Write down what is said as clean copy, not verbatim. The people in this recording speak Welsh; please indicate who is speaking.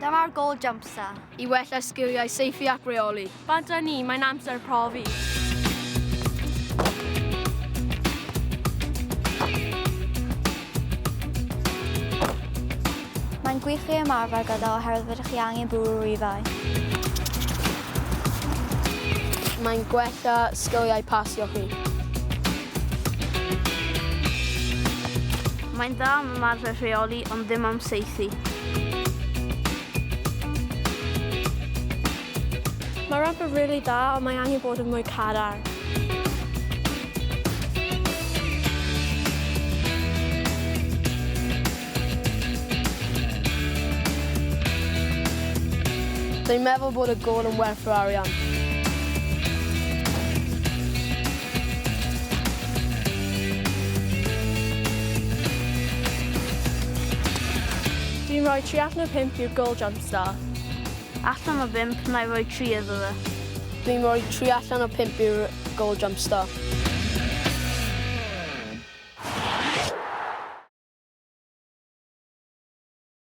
Speaker 1: Dyma'r gôl jumpstar.
Speaker 2: I wella sgiliau saethu ac rheoli.
Speaker 3: Bant â ni, mae'n amser profi.
Speaker 1: Mae'n gwych i ymarfer gyda oherwydd rydych chi angen bwrw rhifau.
Speaker 2: Mae'n gwella sgiliau pasio chi.
Speaker 4: Mae'n dda am ymarfer rheoli ond ddim am saethu.
Speaker 3: Mae ramp yn rili dda ond mae angen bod yn mwy cadarn.
Speaker 2: Dwi'n meddwl bod y gôl yn werth yr arian.
Speaker 3: Dwi'n rhoi 3 allan o 5 i'r gôl jump star.
Speaker 4: Allan o 5, na i roi 3 iddo fe.
Speaker 2: Dwi'n rhoi 3 allan o 5 i'r gôl jump star.